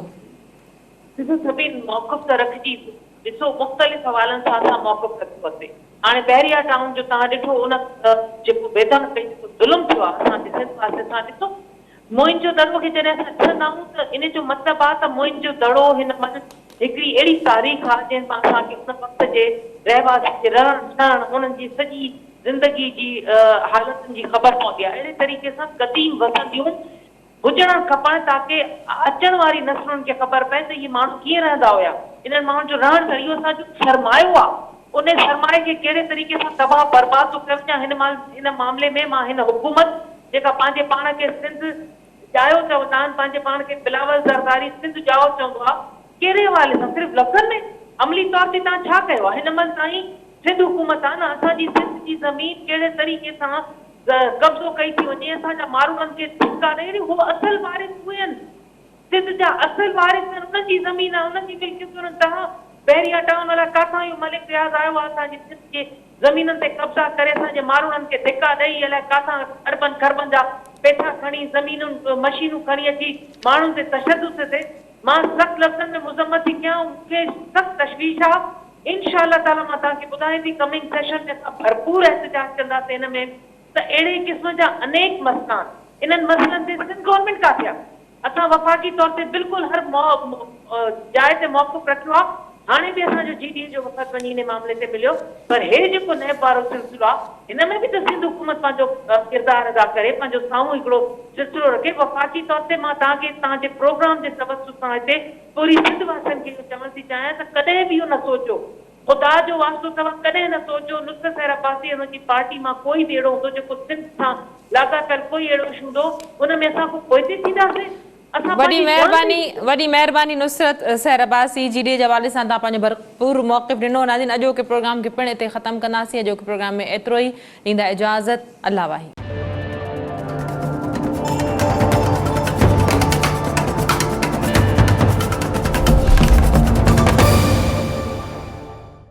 ڏسو سڀني موقف ته رکجي ويو. ڏسو مختلف حوالن سان اسان موقف رکيو اٿي. هاڻي بحريا ٽائون جو توهان ڏٺو ان جيڪو بيدم ڪئي جيڪو ظلم ٿيو آهي اسان جي سنڌ واسين سان ڏسو موئن جو دڙو کي جڏهن اسان ڏسندا آهيون ته ان جو مطلب آهي ته موئن جو دڙو هن مهل هڪڙي اهڙي تاريخ آهي جنهن مان اسان کي ان وقت جي رهواسين جي رهڻ سهڻ انهن جي سڄي زندگي جي حالتن جي خبر پوندي آهي اهڙي طريقي سان قديم وسنديون هجڻ کپڻ تاڪه اچڻ واري نسلن کي خبر پئي ته اهي ماڻهو ڪيئن رهندا هيا، انهن ماڻهن جو رهڻ سهڻ اهو اسان جو سرمايو آ، انهي سرمائي کي ڪهڙي طريقي سان تباهه برباد ٿو ڪيو وڃي هن مهل هن معاملي ۾ مان هن حڪومت جيڪا پنهنجي پاڻ کي سنڌ ڄايو چوندا آهن پنهنجي پاڻ کي بلاول زرداري سنڌ ڄائو چوندو آ ڪهڙي حوالي سان صرف لفظن ۾ عملي طور تي توهان ڇا ڪيو آ هن مهل تائين سنڌ حڪومت آ نه اسان جي سنڌ جي زمين ڪهڙي طريقي سان قبضو ڪئي ٿي وڃي اسان جا ماروئڙن کي ڌڪا ڏئي رهي هو اصل وارث اهي آهن سنڌ جا اصل وارث آهن انهن جي زمين آهي انهن جي ملڪيت انهن تهان بحريا ٽائون الائي ڪاٿان اهو ملڪ رياض آيو آهي اسان جي سنڌ جي زمينن تي قبضا ڪري اسان جي ماروئڙن کي ڌڪا ڏئي الائي ڪاٿان اربن کربن جا پئسا کڻي زمينون مشينون کڻي اچي ماڻهن تي تشدد ٿو ٿئي مان سخت لفظن ۾ مذمت ٿي ڪيان مون کي سخت تشويش آهي انشاء الله تعالي مان توهان کي ٻڌايان ٿي ڪمنگ سيشن ۾ اسان ڀرپور احتجاج ڪنداسين ان ۾ ته اهڙي قسم جا انيڪ مسئلا آهن انهن مسئلن تي سنڌ گورنمينٽ ڪاٿي آهي اسان وفاقي طور تي بلڪل هر جاء تي موقف رکيو آهي هاڻي به اسان جو جي ڊي اي جو وفد وڃي انهي معاملي تي مليو پر هي جيڪو نيب وارو سلسلو آهي هن ۾ به ته سنڌ حڪومت پنهنجو ڪردار ادا ڪري پنهنجو سامهون هڪڙو سلسلو رکي وفاقي طور تي مان توهان کي توهان جي پروگرام جي توسط سان هتي پوري سنڌ واسين کي اهو چوڻ ٿي چاهيان ته ڪڏهن به اهو نه سوچو، خدا جو واسطو اٿو ڪڏهن نه سوچو نصرت سحر عباسي ۽ ان جي پارٽي مان ڪوئي به اهڙو هوندو جيڪو سنڌ سان لاڳاپيل ڪوئي اهڙو اشو هوندو ان ۾ اسان ڪو پوئتي ٿينداسين اسان وڏي پنهنجي جان مهرباني ڏئي وڏي مهرباني نصرت سحر عباسي جي ڊي جي حوالي سان توهان پنهنجو ڀرپور موقف ڏنو ناظرين اڄوڪي پروگرام کي پڻ اتي ختم ڪنداسين اڄوڪي پروگرام ۾ ايترو ئي ڏيندا اجازت الله واهي.